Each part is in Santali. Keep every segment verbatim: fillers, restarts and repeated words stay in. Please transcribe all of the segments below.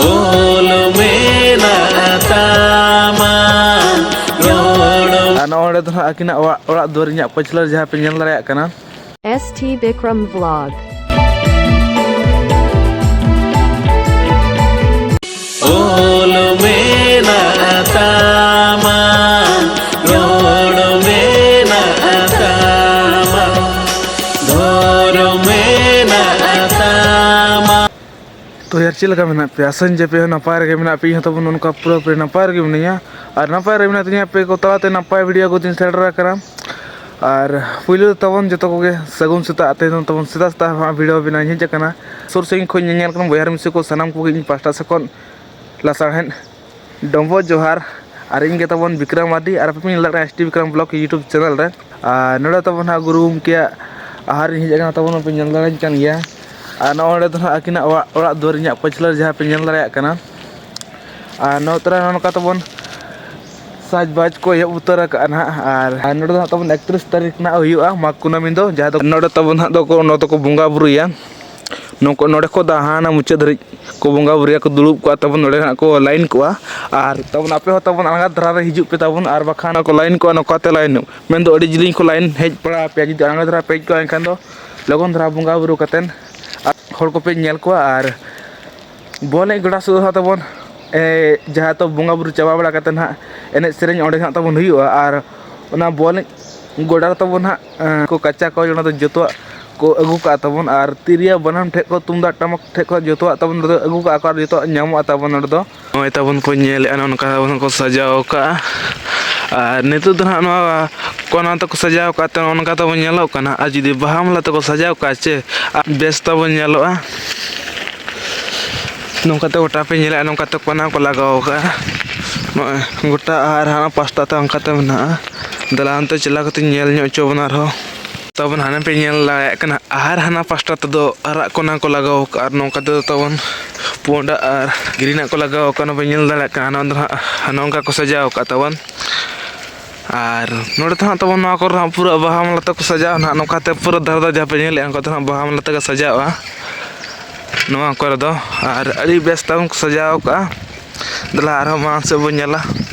ᱚᱞ ᱢᱮᱱᱟᱜ ᱛᱟᱢᱟ, ᱨᱚᱲ᱾ ᱟᱨ ᱱᱚᱜᱼᱚᱭ ᱱᱚᱰᱮ ᱫᱚ ᱱᱟᱦᱟᱜ ᱟᱹᱠᱤᱱᱟᱜ ᱚᱲᱟᱜ, ᱚᱲᱟᱜ ᱫᱩᱣᱟᱹᱨ ᱤᱧᱟᱹᱜ ᱯᱟᱹᱪᱷᱞᱟᱹ ᱨᱮ ᱡᱟᱦᱟᱸ ᱯᱮ ᱧᱮᱞ ᱫᱟᱲᱮᱭᱟᱜ ᱠᱟᱱᱟ᱾ S T Bikram Vlog. ᱚᱞ ᱢᱮᱱᱟᱜ ᱛᱟᱢᱟ, ᱨᱚᱲ ᱢᱮᱱᱟᱜ ᱛᱟᱢᱟ, ᱫᱷᱚᱨᱚᱢ ᱢᱮᱱᱟᱜ ᱛᱟᱢᱟ᱾ ᱛᱚ ᱭᱟᱨ, ᱪᱮᱫ ᱞᱮᱠᱟ ᱢᱮᱱᱟᱜ ᱯᱮᱭᱟ? ᱟᱥᱟᱧ ᱡᱮ ᱟᱯᱮ ᱦᱚᱸ ᱱᱟᱯᱟᱭ ᱨᱮᱜᱮ ᱢᱮᱱᱟᱜ ᱯᱮᱭᱟ᱾ ᱤᱧ ᱦᱚᱸ ᱛᱟᱵᱚᱱ ᱱᱚᱝᱠᱟ ᱯᱩᱨᱟᱹᱯᱩᱨᱤ ᱱᱟᱯᱟᱭ ᱨᱮᱜᱮ ᱢᱤᱱᱟᱹᱧᱟ᱾ ᱟᱨ ᱱᱟᱯᱟᱭ ᱨᱮ ᱢᱮᱱᱟᱜ ᱛᱤᱧᱟ, ᱟᱯᱮ ᱠᱚ ᱛᱟᱞᱟᱛᱮ ᱱᱟᱯᱟᱭ ᱵᱷᱤᱰᱤᱭᱳ ᱠᱚ ᱫᱤᱱ ᱥᱮᱴᱮᱨ ᱟᱠᱟᱱᱟ᱾ ᱟᱨ ᱯᱩᱭᱞᱩ ᱫᱚ ᱛᱟᱵᱚᱱ ᱡᱚᱛᱚ ᱠᱚᱜᱮ ᱥᱟᱹᱜᱩᱱ ᱥᱮᱛᱟᱜ᱾ ᱛᱮᱦᱮᱧ ᱫᱚ ᱛᱟᱵᱚᱱ ᱥᱮᱛᱟᱜ ᱥᱮᱛᱟᱜ ᱦᱟᱸᱜ ᱵᱷᱤᱰᱤᱭᱳ ᱵᱮᱱᱟᱣ ᱤᱧ ᱦᱮᱡ ᱟᱠᱟᱱᱟ᱾ ᱥᱩᱨ ᱥᱟᱺᱜᱤᱧ ᱠᱷᱚᱱ ᱧᱮᱧᱮᱞ ᱠᱟᱱ ᱵᱚᱭᱦᱟ ᱢᱤᱥᱤ ᱠᱚ ᱥᱟᱱᱟᱢ ᱠᱚᱜᱮ ᱤᱧ ᱯᱟᱦᱴᱟ ᱥᱮᱫ ᱠᱷᱚᱱ ᱞᱟᱥᱟᱲᱦᱮᱫ ᱰᱚᱢᱵᱚ ᱡᱚᱦᱟᱨ᱾ ᱟᱨ ᱤᱧ ᱜᱮ ᱛᱟᱵᱚᱱ ᱵᱤᱠᱨᱚᱢ ᱢᱟᱨᱰᱤ, ᱟᱨ ᱟᱯᱮ ᱯᱮ ᱧᱮᱞ ᱫᱟᱲᱮᱭᱟᱜ ᱠᱟᱱᱟ S T Bikram Vlog YouTube channel ᱨᱮ᱾ ᱟᱨ ᱱᱚᱰᱮ ᱛᱟᱵᱚᱱ ᱦᱟᱸᱜ ᱜᱩᱨᱩ ᱜᱚᱢᱠᱮᱭᱟᱜ ᱟᱦᱟᱨ ᱨᱤᱧ ᱦᱮᱡ ᱟᱠᱟᱱᱟ, ᱛᱟᱵᱚᱱ ᱯᱮ ᱧᱮᱞ ᱫᱟᱲᱮᱭᱟᱹᱧ ᱠᱟᱱ ᱜᱮᱭᱟ᱾ ᱟᱨ ᱱᱚᱜᱼᱚᱭ ᱱᱚᱰᱮ ᱫᱚ ᱦᱟᱸᱜ ᱟᱹᱠᱤᱱᱟᱜ ᱚᱲᱟᱜ, ᱚᱲᱟᱜ ᱫᱩᱣᱟᱹᱨ ᱤᱧᱟᱹᱜ ᱯᱟᱹᱪᱷᱞᱟᱹ ᱨᱮ ᱡᱟᱦᱟᱸ ᱯᱮ ᱧᱮᱞ ᱫᱟᱲᱮᱭᱟᱜ ᱠᱟᱱᱟ᱾ ᱟᱨ ᱱᱚᱛᱮ ᱨᱮ ᱱᱚᱜᱼᱚ ᱱᱚᱝᱠᱟ ᱛᱟᱵᱚᱱ ᱥᱟᱡᱽᱵᱟᱡᱽ ᱠᱚ ᱮᱦᱚᱵ ᱩᱛᱟᱹᱨ ᱟᱠᱟᱫᱼᱟ ᱱᱟᱦᱟᱜ᱾ ᱟᱨ, ᱟᱨ ᱱᱚᱰᱮ ᱫᱚ ᱦᱟᱸᱜ ᱛᱟᱵᱚᱱ ᱮᱠᱛᱨᱤᱥ ᱛᱟᱹᱨᱤᱠᱷ ᱱᱟᱦᱟᱜ ᱦᱩᱭᱩᱜᱼᱟ ᱢᱟᱜᱽ ᱠᱩᱱᱟᱹᱢᱤ ᱫᱚ, ᱡᱟᱦᱟᱸ ᱫᱚ ᱱᱚᱰᱮ ᱛᱟᱵᱚᱱ ᱦᱟᱸᱜ ᱫᱚᱠᱚ, ᱱᱚᱰᱮ ᱫᱚᱠᱚ ᱵᱚᱸᱜᱟ ᱵᱩᱨᱩᱭᱟ᱾ ᱱᱚᱝᱠᱟ ᱱᱚᱰᱮ ᱠᱷᱚᱱ ᱫᱚ ᱦᱟᱱᱟ ᱢᱩᱪᱟᱹᱫ ᱫᱷᱟᱹᱨᱤᱡ ᱠᱚ ᱵᱚᱸᱜᱟ ᱵᱩᱨᱩᱭᱟ, ᱠᱚ ᱫᱩᱲᱩᱵ ᱠᱚᱜᱼᱟ, ᱛᱟᱵᱚᱱ ᱱᱚᱰᱮ ᱦᱟᱸᱜ ᱠᱚ ᱞᱟᱭᱤᱱ ᱠᱚᱜᱼᱟ᱾ ᱟᱨ ᱛᱟᱵᱚᱱ ᱟᱯᱮ ᱦᱚᱸ ᱛᱟᱵᱚᱱ ᱟᱬᱜᱟ ᱫᱷᱟᱨᱟ ᱨᱮ ᱦᱤᱡᱩᱜ ᱯᱮ ᱛᱟᱵᱚᱱ, ᱟᱨ ᱵᱟᱠᱷᱟᱱ ᱠᱚ ᱞᱟᱭᱤᱱ ᱠᱚᱜᱼᱟ ᱱᱚᱝᱠᱟ ᱛᱮ ᱞᱟᱭᱤᱱ, ᱢᱮᱱᱫᱚ ᱟᱹᱰᱤ ᱡᱤᱞᱤᱧ ᱠᱚ ᱞᱟᱭᱤᱱ ᱦᱮᱡ ᱯᱟᱲᱟ ᱟᱯᱮᱭᱟ᱾ ᱡᱩᱫᱤ ᱟᱬᱜᱟ ᱫᱷᱟᱨᱟ ᱯᱮ ᱦᱮᱡ ᱠᱚᱜᱼᱟ, ᱮᱱᱠᱷᱟᱱ ᱫᱚ ᱞᱚᱜᱚᱱ ᱫᱷᱟᱨᱟ ᱵᱚᱸᱜᱟ ᱵᱩᱨᱩ ᱠᱟᱛᱮᱫ ᱦᱚᱲ ᱠᱚᱯᱮ ᱧᱮᱞ ᱠᱚᱣᱟ᱾ ᱟᱨ ᱵᱚᱞ ᱮᱱᱮᱡ ᱜᱚᱰᱟ ᱥᱩᱨ ᱦᱟᱸᱜ ᱛᱟᱵᱚᱱ, ᱮ, ᱡᱟᱦᱟᱸ ᱫᱚ ᱵᱚᱸᱜᱟ ᱵᱩᱨᱩ ᱪᱟᱵᱟ ᱵᱟᱲᱟ ᱠᱟᱛᱮᱫ ᱱᱟᱦᱟᱜ ᱮᱱᱮᱡ ᱥᱮᱨᱮᱧ ᱚᱸᱰᱮ ᱦᱟᱸᱜ ᱛᱟᱵᱚᱱ ᱦᱩᱭᱩᱜᱼᱟ᱾ ᱟᱨ ᱚᱱᱟ ᱵᱚᱞ ᱮᱱᱮᱡ ᱜᱚᱰᱟ ᱨᱮ ᱛᱟᱵᱚᱱ ᱦᱟᱸᱜ, ᱮ, ᱠᱚ ᱠᱟᱪᱟ ᱠᱚ, ᱚᱱᱟ ᱫᱚ ᱡᱚᱛᱚᱣᱟᱜ ᱠᱚ ᱟᱹᱜᱩ ᱠᱟᱜᱼᱟ ᱛᱟᱵᱚᱱ᱾ ᱟᱨ ᱛᱤᱨᱭᱳ ᱵᱟᱱᱟᱢ ᱴᱷᱮᱡ ᱠᱷᱚᱱ ᱛᱩᱢᱫᱟᱜ ᱴᱟᱢᱟᱠ ᱴᱷᱮᱡ ᱠᱷᱚᱱ ᱡᱚᱛᱚᱣᱟᱜ ᱛᱟᱵᱚᱱ ᱱᱚᱰᱮ ᱫᱚ ᱟᱹᱜᱩ ᱠᱟᱜᱼᱟ ᱠᱚ, ᱟᱨ ᱡᱚᱛᱚᱣᱟᱜ ᱧᱟᱢᱚᱜᱼᱟ ᱛᱟᱵᱚᱱ ᱱᱚᱰᱮ ᱫᱚ᱾ ᱱᱚᱜᱼᱚᱭ ᱛᱟᱵᱚᱱ ᱠᱚ ᱧᱮᱞᱮᱫᱼᱟ, ᱱᱚᱜᱼᱚ ᱱᱚᱝᱠᱟ ᱛᱟᱵᱚᱱ ᱠᱚ ᱥᱟᱡᱟᱣ ᱠᱟᱜᱼᱟ᱾ ᱟᱨ ᱱᱤᱛᱚᱜ ᱫᱚ ᱱᱟᱦᱟᱜ ᱱᱚᱣᱟ ᱠᱚᱱᱟ ᱛᱮᱠᱚ ᱥᱟᱡᱟᱣ ᱠᱟᱜ ᱛᱮ ᱱᱚᱜᱼᱚ ᱱᱚᱝᱠᱟ ᱛᱟᱵᱚᱱ ᱧᱮᱞᱚᱜ ᱠᱟᱱᱟ᱾ ᱟᱨ ᱡᱩᱫᱤ ᱵᱟᱦᱟ ᱢᱟᱞᱟ ᱛᱮᱠᱚ ᱥᱟᱡᱟᱣ ᱠᱟᱜᱼᱟ ᱪᱮ, ᱟᱨ ᱵᱮᱥ ᱛᱟᱵᱚᱱ ᱧᱮᱞᱚᱜᱼᱟ᱾ ᱱᱚᱝᱠᱟᱛᱮ ᱜᱚᱴᱟ ᱯᱮ ᱧᱮᱞᱮᱫᱼᱟ, ᱱᱚᱝᱠᱟᱛᱮ ᱠᱚᱱᱟ ᱠᱚ ᱞᱟᱜᱟᱣ ᱠᱟᱜᱼᱟ᱾ ᱱᱚᱜᱼᱚᱭ ᱜᱚᱴᱟ ᱟᱨ ᱦᱟᱱᱟ ᱯᱟᱥᱴᱟ ᱛᱮ ᱚᱱᱠᱟᱛᱮ ᱢᱮᱱᱟᱜᱼᱟ᱾ ᱫᱮᱞᱟ ᱚᱱᱛᱮ ᱪᱟᱞᱟᱣ ᱠᱟᱛᱮᱧ ᱧᱮᱞ ᱧᱚᱜ ᱦᱚᱪᱚ ᱵᱚᱱᱟ ᱟᱨᱦᱚᱸ᱾ ᱛᱟᱵᱚᱱ ᱦᱟᱱᱮ ᱯᱮ ᱧᱮᱞ ᱫᱟᱲᱮᱭᱟᱜ ᱠᱟᱱᱟ, ᱟᱨ ᱦᱟᱱᱟ ᱯᱟᱥᱴᱟ ᱛᱮᱫᱚ ᱟᱨᱟᱜ ᱠᱚᱱᱟ ᱠᱚ ᱞᱟᱜᱟᱣ ᱠᱟᱜᱼᱟ, ᱟᱨ ᱱᱚᱝᱠᱟ ᱛᱮᱫᱚ ᱛᱟᱵᱚᱱ ᱯᱩᱸᱰᱟᱜ ᱟᱨ ᱜᱨᱤᱱᱟᱜ ᱠᱚ ᱞᱟᱜᱟᱣ ᱠᱟᱜᱼᱟ᱾ ᱚᱱᱟ ᱯᱮ ᱧᱮᱞ ᱫᱟᱲᱮᱭᱟᱜ ᱠᱟᱱᱟ, ᱱᱚᱣᱟ ᱫᱚ ᱦᱟᱸᱜ ᱱᱚᱝᱠᱟ ᱠᱚ ᱥᱟᱡᱟᱣ ᱠᱟᱜᱼᱟ ᱛᱟᱵᱚᱱ᱾ ᱟᱨ ᱱᱚᱰᱮ ᱫᱚ ᱦᱟᱸᱜ ᱛᱟᱵᱚᱱ ᱱᱚᱣᱟ ᱠᱚᱨᱮ ᱦᱟᱸᱜ ᱯᱩᱨᱟᱹ ᱵᱟᱦᱟ ᱢᱟᱞᱟ ᱛᱮᱠᱚ ᱥᱟᱡᱟᱣᱟ ᱱᱟᱦᱟᱜ, ᱱᱚᱝᱠᱟᱛᱮ ᱯᱩᱨᱟᱹ ᱫᱷᱟᱨᱮ ᱫᱷᱟᱨᱮ ᱡᱟᱦᱟᱸ ᱯᱮ ᱧᱮᱞᱮᱫᱼᱟ, ᱚᱱᱠᱟ ᱫᱚ ᱦᱟᱸᱜ ᱵᱟᱦᱟ ᱢᱟᱞᱟ ᱛᱮᱜᱮ ᱥᱟᱡᱟᱣᱼᱟ᱾ ᱱᱚᱣᱟ ᱠᱚᱨᱮ ᱫᱚ, ᱟᱨ ᱟᱹᱰᱤ ᱵᱮᱥ ᱛᱟᱵᱚᱱ ᱠᱚ ᱥᱟᱡᱟᱣ ᱠᱟᱜᱼᱟ᱾ ᱫᱮᱞᱟ ᱟᱨᱦᱚᱸ ᱢᱟᱲᱟᱝ ᱥᱮᱫ ᱵᱚᱱ ᱧᱮᱞᱟ᱾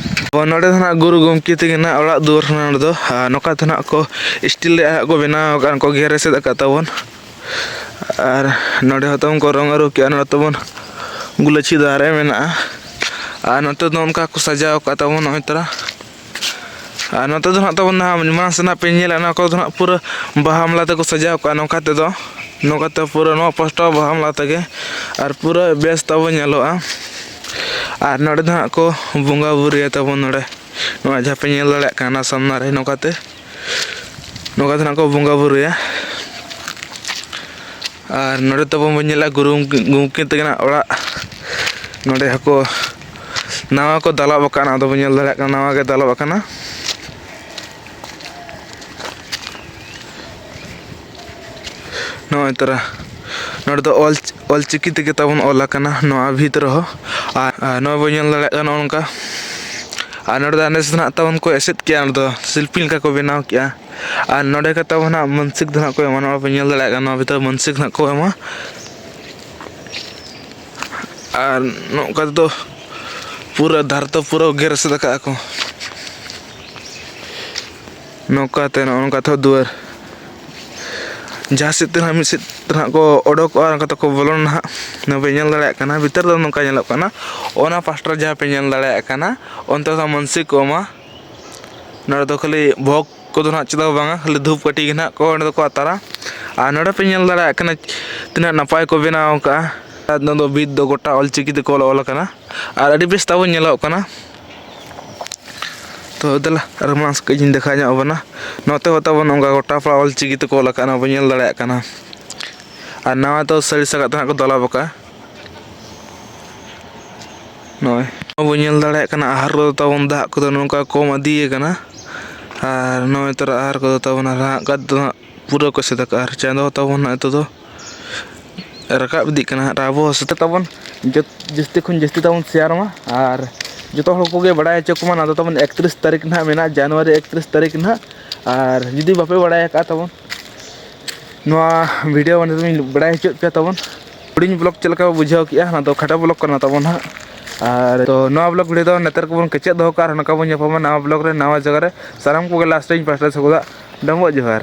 ᱛᱚ, ᱱᱚᱰᱮ ᱫᱚ ᱱᱟᱦᱟᱜ ᱜᱩᱨᱩ ᱜᱚᱢᱠᱮ ᱛᱟᱹᱠᱤᱱᱟᱜ ᱚᱲᱟᱜ ᱫᱩᱣᱟᱹᱨ ᱠᱟᱱᱟ ᱱᱚᱰᱮ ᱫᱚ᱾ ᱟᱨ ᱱᱚᱝᱠᱟ ᱛᱮ ᱱᱟᱦᱟᱜ ᱠᱚ ᱥᱴᱤᱞ ᱨᱮᱭᱟᱜ ᱦᱟᱸᱜ ᱠᱚ ᱵᱮᱱᱟᱣ ᱟᱠᱟᱫ, ᱠᱚ ᱜᱮᱨ ᱮᱥᱮᱫ ᱟᱠᱟᱫ ᱛᱟᱵᱚᱱ᱾ ᱟᱨ ᱱᱚᱰᱮ ᱦᱚᱸ ᱛᱟᱵᱚᱱ ᱠᱚ ᱨᱚᱝ ᱟᱹᱨᱩ ᱠᱮᱜᱼᱟ, ᱱᱚᱰᱮ ᱛᱟᱵᱚᱱ ᱜᱩᱞᱟᱹᱪᱷᱤ ᱫᱟᱨᱮ ᱢᱮᱱᱟᱜᱼᱟ᱾ ᱟᱨ ᱱᱚᱛᱮ ᱫᱚ ᱚᱱᱠᱟ ᱠᱚ ᱥᱟᱡᱟᱣ ᱟᱠᱟᱫ ᱛᱟᱵᱚᱱ ᱱᱚᱜᱼᱚᱭ ᱛᱚᱨᱟ᱾ ᱟᱨ ᱱᱚᱛᱮ ᱫᱚ ᱱᱟᱦᱟᱜ ᱛᱟᱵᱚᱱ ᱱᱟᱦᱟᱜ ᱢᱟᱲᱟᱝ ᱥᱮᱱᱟᱜ ᱯᱮ ᱧᱮᱞᱟ, ᱚᱱᱟ ᱠᱚᱫᱚ ᱱᱟᱦᱟᱜ ᱯᱩᱨᱟᱹ ᱵᱟᱦᱟ ᱢᱟᱞᱟ ᱛᱮᱠᱚ ᱥᱟᱡᱟᱣ ᱠᱟᱜᱼᱟ᱾ ᱱᱚᱝᱠᱟ ᱛᱮᱫᱚ, ᱱᱚᱝᱠᱟ ᱛᱮ ᱯᱩᱨᱟᱹ ᱱᱚᱣᱟ ᱯᱟᱥᱴᱟ ᱵᱟᱦᱟ ᱢᱟᱞᱟ ᱛᱮᱜᱮ, ᱟᱨ ᱯᱩᱨᱟᱹ ᱵᱮᱥ ᱛᱟᱵᱚᱱ ᱧᱮᱞᱚᱜᱼᱟ᱾ ᱟᱨ ᱱᱚᱰᱮ ᱫᱚ ᱱᱟᱦᱟᱜ ᱠᱚ ᱵᱚᱸᱜᱟ ᱵᱩᱨᱩᱭᱟ ᱛᱟᱵᱚᱱ ᱱᱚᱰᱮ, ᱱᱚᱣᱟ ᱡᱟᱦᱟᱸ ᱯᱮ ᱧᱮᱞ ᱫᱟᱲᱮᱭᱟᱜ ᱠᱟᱱᱟ ᱥᱟᱢᱱᱟ ᱨᱮ, ᱱᱚᱝᱠᱟ ᱛᱮ, ᱱᱚᱝᱠᱟ ᱛᱮ ᱱᱟᱦᱟᱜ ᱠᱚ ᱵᱚᱸᱜᱟ ᱵᱩᱨᱩᱭᱟ᱾ ᱟᱨ ᱱᱚᱰᱮ ᱛᱟᱵᱚᱱ ᱵᱚᱱ ᱧᱮᱞᱟ ᱜᱩᱨᱩ ᱜᱚᱢᱠᱮ ᱛᱟᱹᱠᱤᱱᱟᱜ ᱚᱲᱟᱜ᱾ ᱱᱚᱰᱮ ᱦᱚᱸᱠᱚ ᱱᱟᱣᱟ ᱠᱚ ᱫᱟᱞᱚᱵ ᱟᱠᱟᱫᱼᱟ, ᱚᱱᱟ ᱫᱚᱵᱚᱱ ᱧᱮᱞ ᱫᱟᱲᱮᱭᱟᱜ ᱠᱟᱱᱟ, ᱱᱟᱣᱟ ᱜᱮ ᱫᱟᱞᱚᱵ ᱟᱠᱟᱱᱟ᱾ ᱱᱚᱜᱼᱚᱭ ᱛᱚᱨᱟ, ᱱᱚᱰᱮ ᱫᱚ ᱚᱞ, ᱚᱞ ᱪᱤᱠᱤ ᱛᱮᱜᱮ ᱛᱟᱵᱚᱱ ᱚᱞ ᱟᱠᱟᱱᱟ ᱱᱚᱣᱟ ᱵᱷᱤᱛ ᱨᱮᱦᱚᱸ᱾ ᱟᱨ, ᱟᱨ ᱱᱚᱜᱼᱚᱭ ᱵᱚᱱ ᱧᱮᱞ ᱫᱟᱲᱮᱭᱟᱜ ᱠᱟᱱᱟ ᱱᱚᱜᱼᱚ ᱱᱚᱝᱠᱟ᱾ ᱟᱨ ᱱᱚᱰᱮ ᱫᱚ ᱱᱮᱥ ᱫᱚ ᱱᱟᱦᱟᱜ ᱛᱟᱵᱚᱱ ᱠᱚ ᱮᱥᱮᱫ ᱠᱮᱜᱼᱟ, ᱱᱚᱰᱮ ᱫᱚ ᱥᱤᱞᱯᱤ ᱞᱮᱠᱟ ᱠᱚ ᱵᱮᱱᱟᱣ ᱠᱮᱜᱼᱟ᱾ ᱟᱨ ᱱᱚᱰᱮ ᱠᱟᱛᱮ ᱟᱵᱚ ᱱᱟᱦᱟᱜ ᱢᱟᱹᱱᱥᱤᱠ ᱫᱚ ᱱᱟᱦᱟᱜ ᱠᱚ ᱮᱢᱟ, ᱱᱚᱣᱟ ᱵᱚᱱ ᱧᱮᱞ ᱫᱟᱲᱮᱭᱟᱜ ᱠᱟᱱᱟ, ᱱᱚᱣᱟ ᱵᱷᱤᱛᱟᱹᱨ ᱢᱟᱹᱱᱥᱤᱠ ᱱᱟᱦᱟᱜ ᱠᱚ ᱮᱢᱟ᱾ ᱟᱨ ᱱᱚᱝᱠᱟ ᱛᱮᱫᱚ ᱯᱩᱨᱟᱹ ᱫᱷᱟᱨᱮ ᱫᱚ ᱯᱩᱨᱟᱹ ᱜᱮᱨ ᱮᱥᱮᱫ ᱟᱠᱟᱫᱼᱟ ᱠᱚ᱾ ᱱᱚᱝᱠᱟ ᱛᱮ ᱱᱚᱜᱼᱚ ᱱᱚᱝᱠᱟ ᱛᱮᱦᱚᱸ ᱫᱩᱣᱟᱹᱨ ᱡᱟᱦᱟᱸ ᱥᱮᱫ ᱛᱮ ᱱᱟᱦᱟᱜ ᱢᱤᱫ ᱥᱮᱫ ᱛᱮ ᱱᱟᱦᱟᱜ ᱠᱚ ᱚᱰᱚᱠᱚᱜᱼᱟ, ᱚᱱᱠᱟ ᱛᱮᱠᱚ ᱵᱚᱞᱚᱱᱟ ᱱᱟᱦᱟᱜ᱾ ᱱᱚᱣᱟ ᱯᱮ ᱧᱮᱞ ᱫᱟᱲᱮᱭᱟᱜ ᱠᱟᱱᱟ, ᱵᱷᱤᱛᱟᱹᱨ ᱫᱚ ᱱᱚᱝᱠᱟ ᱧᱮᱞᱚᱜ ᱠᱟᱱᱟ᱾ ᱚᱱᱟ ᱯᱟᱥᱴᱟ ᱨᱮ ᱡᱟᱦᱟᱸ ᱯᱮ ᱧᱮᱞ ᱫᱟᱲᱮᱭᱟᱜ ᱠᱟᱱᱟ, ᱚᱱᱛᱮ ᱫᱚ ᱢᱟᱹᱱᱥᱤᱠ ᱠᱚ ᱮᱢᱟ᱾ ᱱᱚᱰᱮ ᱫᱚ ᱠᱷᱟᱹᱞᱤ ᱵᱷᱳᱜᱽ ᱠᱚᱫᱚ ᱱᱟᱦᱟᱜ ᱪᱮᱫ ᱦᱚᱸ ᱵᱟᱝᱟ, ᱠᱷᱟᱹᱞᱤ ᱫᱷᱩᱯ ᱠᱟᱹᱴᱷᱤ ᱜᱮ ᱱᱟᱦᱟᱜ ᱠᱚ ᱚᱸᱰᱮ ᱫᱚᱠᱚ ᱟᱛᱟᱨᱟ᱾ ᱟᱨ ᱱᱚᱰᱮ ᱯᱮ ᱧᱮᱞ ᱫᱟᱲᱮᱭᱟᱜ ᱠᱟᱱᱟ ᱛᱤᱱᱟᱹᱜ ᱱᱟᱯᱟᱭ ᱠᱚ ᱵᱮᱱᱟᱣ ᱟᱠᱟᱫᱼᱟ᱾ ᱟᱨ ᱱᱚᱣᱟ ᱫᱚ ᱵᱷᱤᱛ ᱫᱚ ᱜᱚᱴᱟ ᱚᱞ ᱪᱤᱠᱤ ᱛᱮᱠᱚ ᱚᱞ, ᱚᱞ ᱟᱠᱟᱱᱟ᱾ ᱟᱨ ᱟᱹᱰᱤ ᱵᱮᱥ ᱛᱟᱵᱚᱱ ᱧᱮᱞᱚᱜ ᱠᱟᱱᱟ᱾ ᱛᱚ ᱫᱮᱞᱟ ᱟᱨ ᱢᱟᱲᱟᱝ ᱥᱮᱫ ᱠᱟᱹᱡ ᱤᱧ ᱫᱮᱠᱷᱟᱣ ᱧᱚᱜ ᱟᱵᱚᱱᱟ᱾ ᱱᱚᱛᱮ ᱦᱚᱸ ᱛᱟᱵᱚᱱ ᱚᱱᱠᱟ ᱜᱚᱴᱟ ᱯᱟᱲᱟ ᱚᱞ ᱪᱤᱠᱤ ᱛᱮᱠᱚ ᱚᱞ ᱟᱠᱟᱫᱼᱟ, ᱚᱱᱟ ᱵᱚᱱ ᱧᱮᱞ ᱫᱟᱲᱮᱭᱟᱜ ᱠᱟᱱᱟ᱾ ᱟᱨ ᱱᱟᱣᱟ ᱫᱚ ᱥᱟᱹᱲᱤ ᱥᱟᱠᱟᱫ ᱛᱮ ᱱᱟᱦᱟᱜ ᱠᱚ ᱫᱟᱞᱟᱵ ᱟᱠᱟᱫᱼᱟ᱾ ᱱᱚᱜᱼᱚᱭ ᱵᱚᱱ ᱧᱮᱞ ᱫᱟᱲᱮᱭᱟᱜ ᱠᱟᱱᱟ, ᱟᱦᱟᱨ ᱠᱚᱫᱚ ᱛᱟᱵᱚᱱ ᱫᱟᱜ ᱠᱚᱫᱚ ᱱᱚᱝᱠᱟ ᱠᱚᱢ ᱤᱫᱤ ᱟᱠᱟᱱᱟ᱾ ᱟᱨ ᱱᱚᱜᱼᱚᱭ ᱛᱚᱨᱟ ᱟᱦᱟᱨ ᱠᱚᱫᱚ ᱛᱟᱵᱚᱱ ᱟᱨ ᱦᱟᱸᱜ ᱠᱟᱫ ᱫᱚ ᱦᱟᱸᱜ ᱯᱩᱨᱟᱹ ᱠᱚ ᱮᱥᱮᱫ ᱟᱠᱟᱫᱼᱟ᱾ ᱟᱨ ᱪᱟᱸᱫᱚ ᱦᱚᱸ ᱛᱟᱵᱚᱱ ᱱᱚᱜᱼᱚᱭ ᱱᱤᱛᱚᱜ ᱫᱚ ᱨᱟᱠᱟᱵ ᱤᱫᱤᱜ ᱠᱟᱱᱟ᱾ ᱟᱨ ᱟᱵᱚ ᱦᱚᱸ ᱥᱮᱛᱟᱜ ᱛᱟᱵᱚᱱ ᱡᱚᱛ-, ᱡᱟᱹᱥᱛᱤ ᱠᱷᱚᱱ ᱡᱟᱹᱥᱛᱤ ᱛᱟᱵᱚᱱ ᱥᱮᱭᱟᱨ ᱢᱟ᱾ ᱟᱨ ᱡᱚᱛᱚ ᱦᱚᱲ ᱠᱚᱜᱮ ᱵᱟᱲᱟᱭ ᱦᱚᱪᱚ ᱠᱚᱢᱟ, ᱱᱚᱣᱟ ᱫᱚ ᱛᱟᱵᱚᱱ ᱮᱠᱛᱨᱤᱥ ᱛᱟᱹᱨᱤᱠᱷ ᱱᱟᱦᱟᱜ ᱢᱮᱱᱟᱜᱼᱟ, ᱡᱟᱱᱩᱣᱟᱨᱤ ᱮᱠᱛᱨᱤᱥ ᱛᱟᱹᱨᱤᱠᱷ ᱱᱟᱦᱟᱜ᱾ ᱟᱨ ᱡᱩᱫᱤ ᱵᱟᱯᱮ ᱵᱟᱲᱟᱭ ᱟᱠᱟᱫᱼᱟ ᱛᱟᱵᱚᱱ, ᱱᱚᱣᱟ ᱵᱷᱤᱰᱤᱭᱳ ᱢᱟᱫᱽᱫᱷᱚᱢ ᱛᱮᱧ ᱵᱟᱲᱟᱭ ᱦᱚᱪᱚᱭᱮᱫ ᱯᱮᱭᱟ ᱛᱟᱵᱚᱱ᱾ ᱦᱩᱰᱤᱧ ᱵᱞᱚᱜ ᱪᱮᱫ ᱞᱮᱠᱟ ᱯᱮ ᱵᱩᱡᱷᱟᱹᱣ ᱠᱮᱜᱼᱟ, ᱚᱱᱟ ᱫᱚ ᱠᱷᱟᱴᱚ ᱵᱞᱚᱜ ᱠᱟᱱᱟ ᱛᱟᱵᱚᱱ ᱦᱟᱸᱜ᱾ ᱟᱨ ᱛᱚ ᱱᱚᱣᱟ ᱵᱞᱚᱜ ᱵᱷᱤᱰᱤᱭᱳ ᱫᱚ ᱱᱮᱛᱟᱨ ᱜᱮᱵᱚᱱ ᱠᱮᱪᱮᱫ ᱫᱚᱦᱚ ᱠᱟᱜᱼᱟ, ᱟᱨ ᱱᱚᱝᱠᱟ ᱵᱚᱱ ᱧᱟᱯᱟᱢᱟ ᱱᱟᱣᱟ ᱵᱞᱚᱜ ᱨᱮ ᱱᱟᱣᱟ ᱡᱟᱭᱜᱟ ᱨᱮ᱾ ᱥᱟᱱᱟᱢ ᱠᱚᱜᱮ ᱞᱟᱥᱴ ᱨᱮ ᱤᱧ ᱯᱟᱥᱴᱟ ᱥᱮᱫ ᱠᱷᱚᱱᱟᱜ ᱰᱚᱢᱵᱚᱜ ᱡᱚᱦᱟᱨ᱾